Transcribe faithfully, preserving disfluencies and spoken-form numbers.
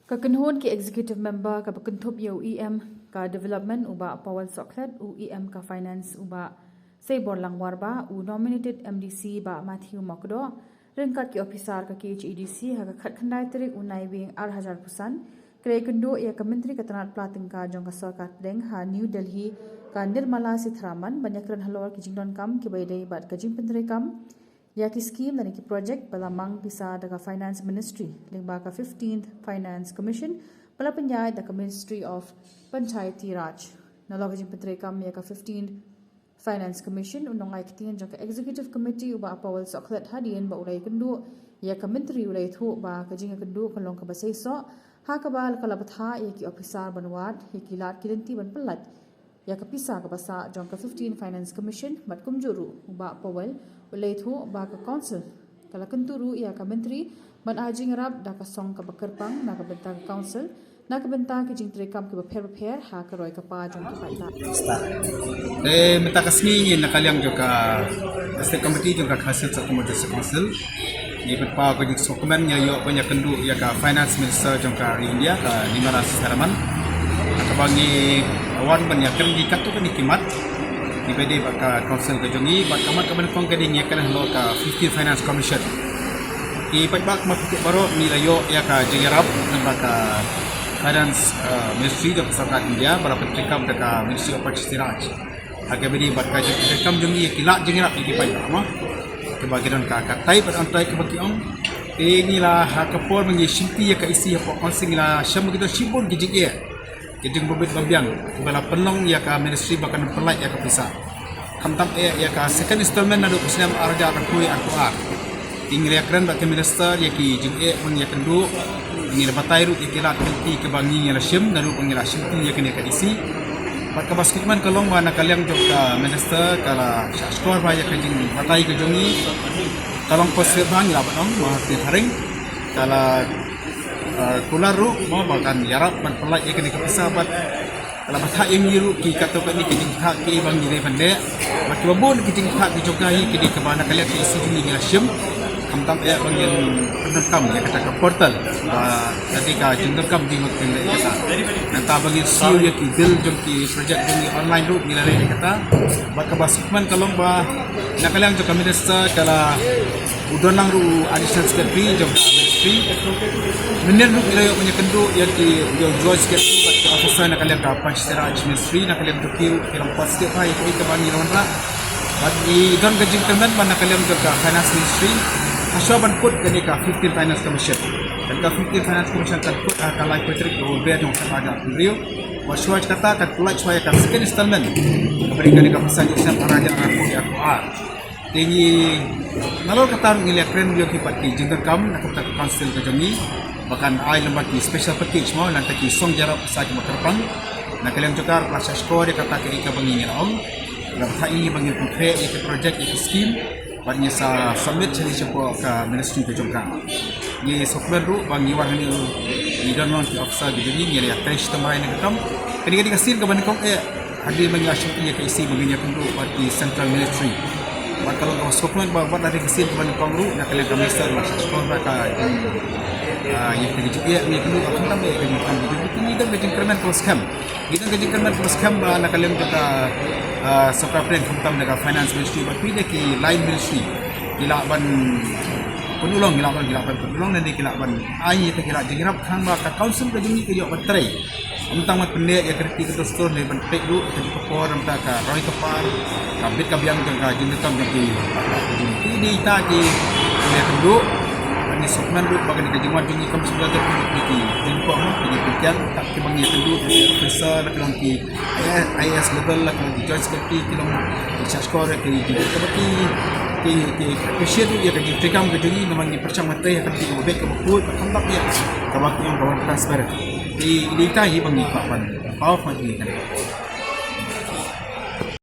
Ka kynhun ki executive member kaba kynthup ïa u E M ka development u Bah Powell Sohkhlet, u E M ka finance u Bah Seibor Langwar, ba u nominated M D C Bah Matthew Mokdoh, ryngkat ki ophisar ka K H A D C ha ka khatkhyndai tarik u Naiwieng ar hajar arphew san, ki la ïakynduh ïa ka Myntri ka tnat pla tyngka jong ka sorkar pdeng ha New Delhi, ka Nirmala Sitharaman, ban ïakren halor ki jingdonkam kiba ïadei bad ka jingpyntreikam ïa ki skim lane ki project ba la mang pisa da ka Finance Ministry, lyngba ka fifteenth Finance Commission ba la pynïaid da ka Ministry of Panchayati Raj. Nalor ka jingpyntreikam ïa ka fifteenth Finance Commission, u nongai ktien jong ka Executive Committee u Bah Powell Sohkhlet, hadien ba u la ïakynduh ïa ka Myntri, u la ïathuh ba ka jingïakynduh ka long kaba seisoh, ha kaba ka la bthah ïa ki ophisar ban wad ïa ki lad ki lynti ban pyllait ïa ka pisa kaba sah jong ka fifteenth Finance Commission. Bad kumjuh ruh u Bah Powell u la ïathuh ba ka Council ka la kyntu ruh ïa ka Myntri ban ai jingïarap da ka song kaba kyrpang na ka bynta ka Council, na ka bynta ki jingtreikam kiba pher bapher ha ka roi ka par jong ki paidbah. Eh, mynta ka sngi ngi na ka liang jong ka State Committee jong ka Khasi Hills Autonomous District Council, ngi pynpaw ka jingsngewkmen, ngi ïoh ban ïakynduh ïa ka Finance Minister jong ka ri India, ka Nirmala Sitharaman. Kaba ngi wan ban ïakren ïa katto katne ki mat kiba ïadei bad ka Council ka jong ngi, bad ka mat kaba nyngkong ka dei ngi ïakren halor ka fifteenth Finance Commission. Ki paidbah, kumba phi tip baroh, ngi la ïoh ïa ka jingïarap na ka Finance, eh, Ministry jong ka sorkar India, ba la pyntreikam da ka Ministry of Panchayati Raj. Ha kaba ïadei bad ka jingpyntreikam jong ngi ïa ki lad jingïarap ïa ki paidbah, mo, kiba ki don ka, ka tai bad on tai kaba ki ong. Te ngi la, ha ka por ba ngi shimti ïa ka E C hapoh Council, ngi la shem ba ki don shibun ki jingeh, ki jingbym bit bym biang kiba la pynlong ïa ka Ministry ba kan pyllait ïa ka pisa. Khamtam eh ïa ka second installment naduh u snem ar hajar arphew arphew ar. Te ngi la ïakren bad ka Minister ïa ki jingeh ba ngi ïakynduh. Ngi la batai ruh ïa ki lad ki lynti kiba ngi, ngi la shim naduh ba ngi la shimti ïa kane ka E C. Bad kaba sngewkmen ka long ba na ka liang jong ka Minister ka la shah shkor bha ïa ka jingbatai ka jong ngi. Ka long positive bha, ngi lah ban ong, ba ka tharing ka la, eh, kular ruh, mo, ba kan ïarap ban pyllait ïa kane ka pisa, bad ka la bthah ïa ngi ruh ki katto katne ki jingbthah kiba ngi dei ban leh. Bad kiba bun ki jingbthah ki jong ngi, ki dei kiba na ka liang ka E C jong ngi ngi la shim. Khamtam eh ba ngin pyndonkam ïa kata ka portal ba ka dei ka jingdonkam jingmut, ngi leh ïa kata. Nangta ba ngin siew ïa ki bill jong ki project jong ngi online ruh ngi la leh ïa kata. Bad kaba sngewkmen ka long ba na ka liang jong ka Minister ka la u don lang ruh u Additional Secretary jong ka Ministry. Mynnin ruh ngi la ïoh ban ïakynduh ïa ki, ïa u Joint Secretary bad ki officer na ka liang ka Panchayati Raj Ministry, na ka liang jong ki ruh ki long positive bha ïa kaei kaba ngi la wanrah. Bad ngi don ka jingkyrmen ba na ka liang jong ka Finance Ministry, hashwa ban kut kane ka fifteenth Finance Commission, kan ka fifteenth Finance Commission kan kut ha ka laiphew tarik u Naiwieng jong u snem ar hajar arphew hynriew. Bad shuwa kata kan pyllait shuwa ïa ka second installment kaba dei kane ka pisa jong u snem ar hajar arphew ar. Te ngi, nalor kata ruh ngi la ïakren ïa ki pat ki jingdonkam na ka bynta ka Council ka jong ngi, ba kan ai lem bad ki special package, mo, nangta ki song jingïarap pisa kiba kyrpang. Na ka liang jong ka ruh la shah shkor ïa kata kaei kaba ngi, ngi la ong. La bthah ïa ngi ba ngin pynkhreh ïa ki project, ïa ki skim, bad ngi sa submit shane shapoh ka Ministry ka jong ka. Ngi sngewkmen ruh ba ngi wan hangne ruh ngi don lang ki officer ki jong ngi, ngi la ïatrei shitom bha ïa kane ka kam. Kane ka dei ka sien kaba nyngkong eh hadien ba ngi la shimti ïa ka E C ba ngin ïakynduh bad ki Central Ministry. Bad ka long kaba sngewkmen ba wat la dei ka sien kaba nyngkong ruh na ka liang ka Minister la shah shkor bha ïa ka jing, ah, ïa ka jingeh, ïa ka jingkynduh, khamtam eh ïa ka jingkynduh. Ngi don ka jingkyrmen kaba skhem. Ngi don ka jingkyrmen kaba skhem ba na ka liang jong ka, ah, sorkar pdeng, khamtam na ka Finance Ministry bad ki, ki line ministry ki lah ban pynurlong, ki lah ban, ki lah ban pynurlong, lane ki lah ban ai ïa kita ki lad jingïarap khnang ba ka Council ka jong ngi ka ïoh ban trei. Ym tang ban pynneh ïa ka riti ka dustur, ne ban peit ruh ka jingkyrpad, ym tang ka roi ka par, ka bit ka biang jong ka jingdonkam jong ki. Ki dei kita ki ïakynduh. Ngi sngewkmen ruh ba kane ka jingwan jong ngi kam shu ïa ki, ki jingkyrpad, ki jingpynkiang, tang kiba ngi ïakynduh, ki officer, la ka long ki I A S level, la ka long ki Joint Secretary, ki long ki shah shkor, ki, ki, ki, ki, ki appreciate ruh ïa ka jingtrei kam ka jong ngi, namar ngi pyrshang ban trei ha ka riti kaba beit, kaba khuid, kaba khamtam, ïa kaba ki ong kaba transparent. Te dei kita hi ba ngi kwah ban paw, ba ngi kan.